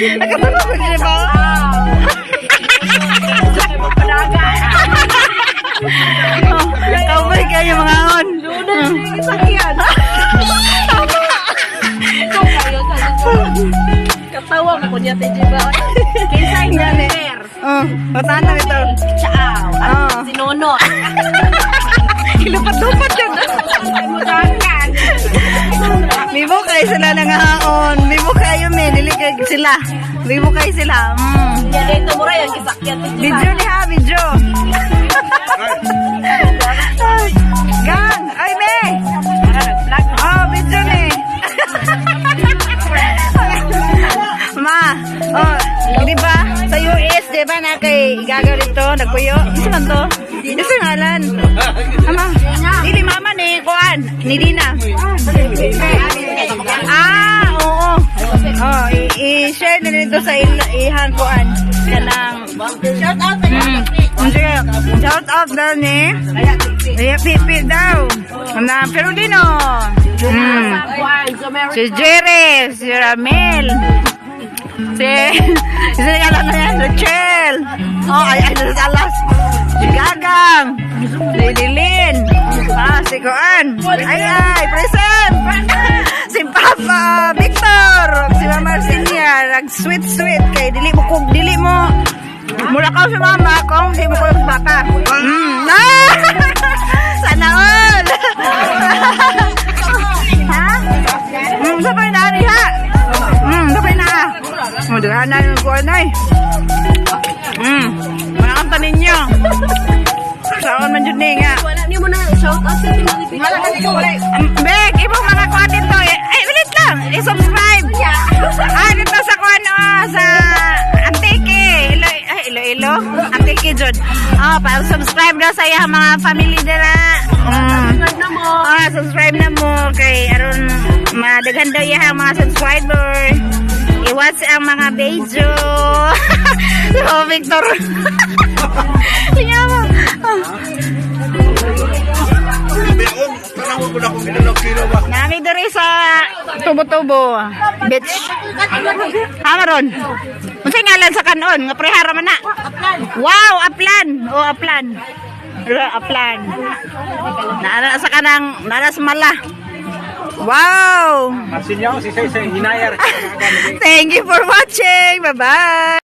Nakatulog ko siya ba? Padagan. Oh, kapoy kayo mga on. Sakyan. Katawa mo ko niya, Teji ba? Kinsa yung Gani. driver? Oh, bataan na ito. Ciao. Oh. Si Nono. Ilupat-lupat yun. Mudagan. Bibo kayo sila nangahaon. Bibo kayo me. Dili kay sila. Bibo kayo sila. Yan dito mo rin ang kisakyan, Teji ba? Video ni ha, video. Ay, gang! Ay, me! Oh, video ni. Ma, oh, di ba? Sa US, di ba, na kay Gaga dito, nagpuyo. Isa man to? Isa ngalan. Ama, dili mama ni Kuan, ni Dina. Ah, oo. Oh, i-share na nito sa ihang kuan. Kanang Shout out. Sige, shout out daw ni Iya, pipi daw. Na Perudino. Si Jerry, si Ramel. Si ngalan na yan, Rachel. Oh, ay, ay, nasa alas. Si Gagang. Si Lilin. Ah, si Kuan. Ay, ay, present. Si Papa Victor. Si Mama Arsinia. Nag sweet sweet kay dili mo kung dili mo mula ka sa mama kung di mo ko sa papa. Ah! Sana all. Ha? Sabay na ari ha. Sabay na. Oh, daghan na yung kuan ay. Wala kang taninyo. Saan man jud ni nga. Wala niyo mo na shout out sa team ni. Wala ka dito, wala. Bek, ibang mga kuan dito. Eh, ay, ulit lang. I-subscribe. Ah, dito sa kuan ah, sa Antique. Ilo, ay, Iloilo. Antique jud. Ah, para subscribe daw sa iyang mga family dira. Subscribe na mo. Ah, subscribe na mo kay aron madaghan daw iyang mga subscriber. I-watch ang mga video. Oh, Victor. Tingnan mo. Ah. Tanawon ko na kung ilan kilo ba. Nami diri sa Tubo-Tubo Beach. Ha maron. Unsa ngalan sa kanon nga prehara man na? Wow, aplan. Oh, aplan. Ra aplan. Nara sa kanang nara sa mala. Wow. Marsinyo, si Say Say, hinayar. Thank you for watching. Bye-bye.